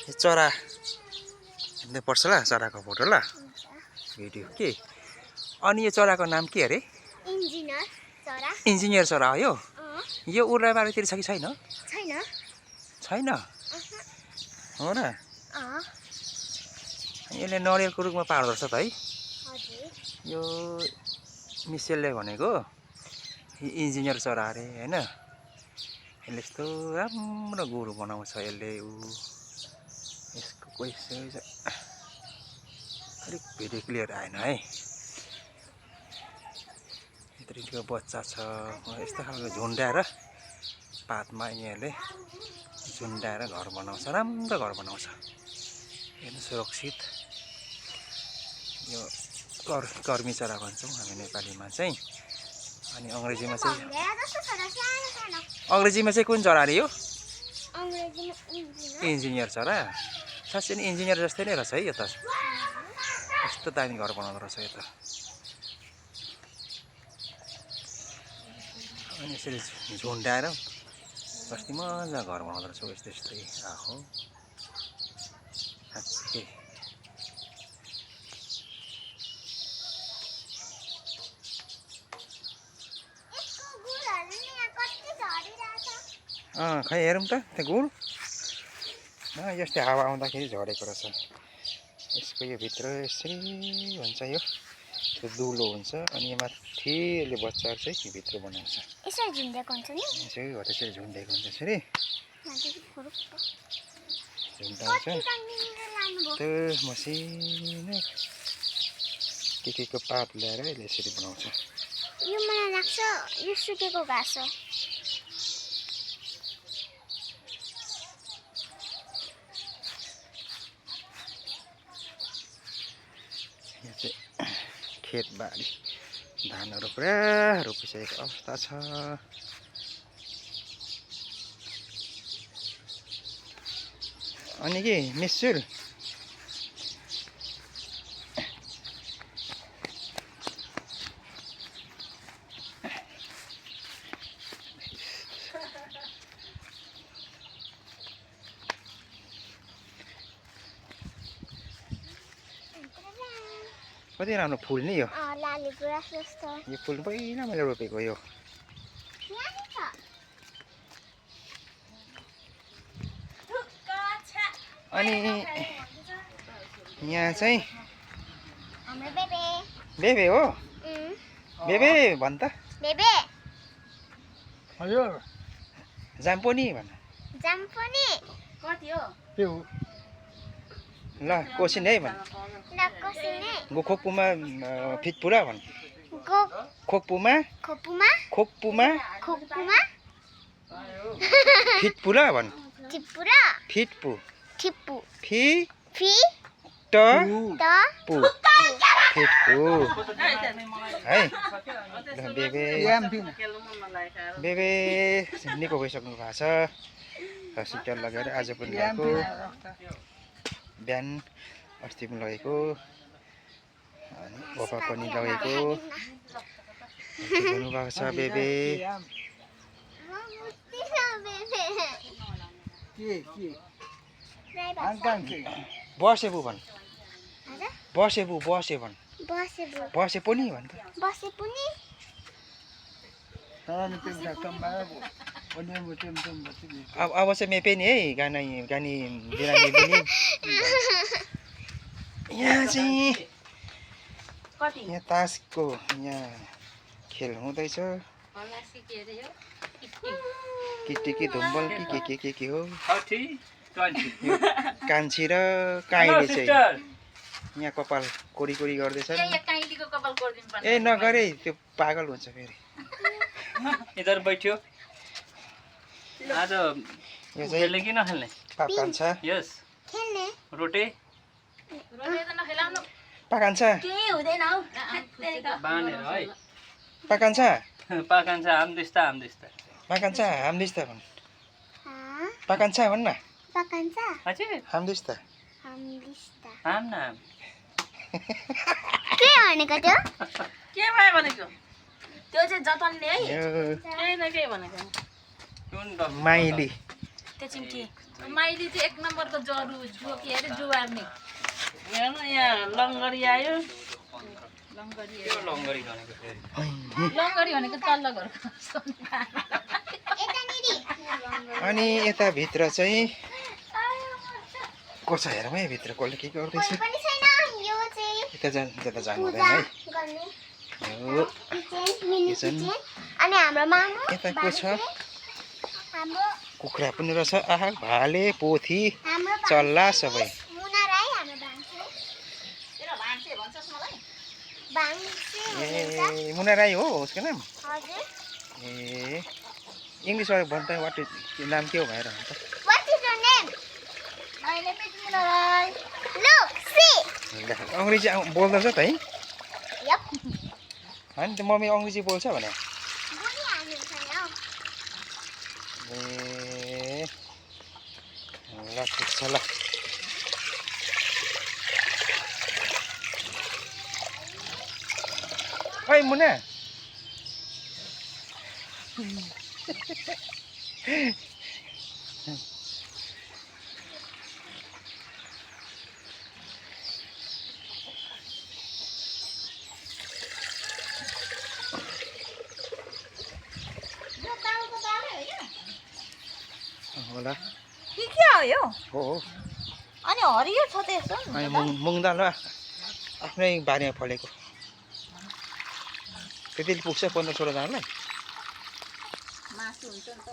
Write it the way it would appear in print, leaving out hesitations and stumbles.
यो चरा हेर्दै पर्छ ल चराको फोटो ल भिडियो के अनि यो चराको नाम के अरे इन्जिनियर चरा इन्जिनियर चरा हो यो उड्ने बारेतिर छ कि छैन छैन छैन हो र यसले नरियलको रुखमा पार्दो रहेछ त है हजुर यो मिसेलले भनेको इन्जिनियर चरा अरे हैन यसले यस्तो राम्रो गुरु बनाउँछ यसले यसको पैसा अलिक भिडियो क्लियर आएन है यत्रो बच्चा छ यस्तो खालको झुन्ड्याएर पातमा यिनीहरूले झुन्ड्याएर घर बनाउँछ राम्रो घर बनाउँछ हेर्नु सुरक्षित यो कर्मी चरा भन्छौँ हामी नेपालीमा चाहिँ अनि अङ्ग्रेजीमा चाहिँ कुन चरा अरे यो इन्जिनियर चरा साँच्चै नै इन्जिनियर जस्तै नै रहेछ है यो त यस्तो दामी घर बनाउँदो रहेछ यो त अनि यसरी झुन्ड्याएर कति मजा घर बनाउँदो रहेछ यस्तै यस्तै आहो साँच्चै खै हेरौँ त त्यो गुड यस्तै हावा आउँदाखेरि झरेको रहेछ यसको यो भित्र यसरी हुन्छ यो त्यो दुलो हुन्छ अनि यो माथि यसले बच्चाहरू चाहिँ यो भित्र बनाउँछ यसरी झुन्डेको हुन्छ नि यसरी हो त्यसरी झुन्डेको हुन्छ यसरी झुन्डाउँछ त्यो मसिनो के को पात ल्याएर यसले यसरी बनाउँछ यो मलाई लाग्छ यो सुकेको घाँस हो खेतबारी धानहरू पुरा रोपिसकेको अवस्था छ अनि के मिसुर कति राम्रो फुल नि यो लाली गुराँस जस्तो यो फुल पहिला मैले रोपेको यो अनि यहाँ चाहिँ बेबे हो बेबे भन् त बेबे हजुर जाम्पोनी भन् जाम्पोनी कति हो त्यो ल कोसिन है भन् गोखोकपुमा फिटपुरा भन् खोकपुमा फिटपुरा भन् फिटपु फिटपु है बेबे निको भइसक्नु भएको छ हस्पिटल लगेर आज पनि ल्याएको बिहान अस्ति पनि लगेको अनि ओपा पनि लगेको हुनुभएको छ बेबे बसेबु भन् बसेबु बसे भन् बसे पनि भन् अब चाहिँ मैं पनि है गाना गानी बिरामी पनि यहाँ चाहिँ यहाँ तासको यहाँ खेल हुँदैछ किटिकी धुम्बल के हो कान्छी र काइले चाहिँ यहाँ कपाल कोरी गर्दैछन् ए नगरे त्यो पागल हुन्छ फेरि इधर बैठ्यो आज यो चाहिँ किन खेल्ने पाकान्छ यस खेल्ने रोटे पाकान्छ बानेर है पाकान्छ पाकान्छ हामदिस्ता पाकान्छ हामदिस्ता भन् पाकान्छ भन्न हजुर हामदिस्ता हाम नाम के भनेको त्यो के भयो भनेको त्यो चाहिँ जतनले है यो के न के भनेको कुन माइली एकैछिन के माइली चाहिँ 1 नम्बरको जरु जो के अरे जुवार्ने हेर्नु यहाँ लङ्गडी आयो लङ्गडी त्यो लङ्गरी भनेको फेरि लङ्गडी भनेको तल्लो घरको अनि यता भित्र चाहिँ को छ हेरौँ है भित्र कसले के गर्दैछ पनि छैन यो चाहिँ यता जानु हुँदैन है गर्ने यो किचन मिनी किचन। किचन अनि हाम्रो मामु यता को छ हाम्रो कुखुरा पनि रहेछ आहा भाले पोथी हाम्रो चल्ला सबै मुना राई हाम्रो भान्से तेरो भान्से भन्छस् मलाई भान्से हुनुहुन्छ ए मुना राई हो उसको नाम हजुर ए इङ्ग्लिसबाट भन्दा वाट इज नाम के हो भनेर भन्छ What is your name? My name is Muna Rai. Look, see. अङ्ग्रेजी बोल्दछ त है Yep. होइन त मम्मी अङ्ग्रेजी बोल्छ भने बोलिहाल्नु छैन हौ। ए ल ठिक छ ल ओइ मुना यो तालको दालै होइन होला के हो यो हो अनि हरियो छ त यसो अनि मुङ दाल र आफ्नै बारीमा फलेको त्यति पुग्छ 15-16 जनालाई मासु हुन्छ नि त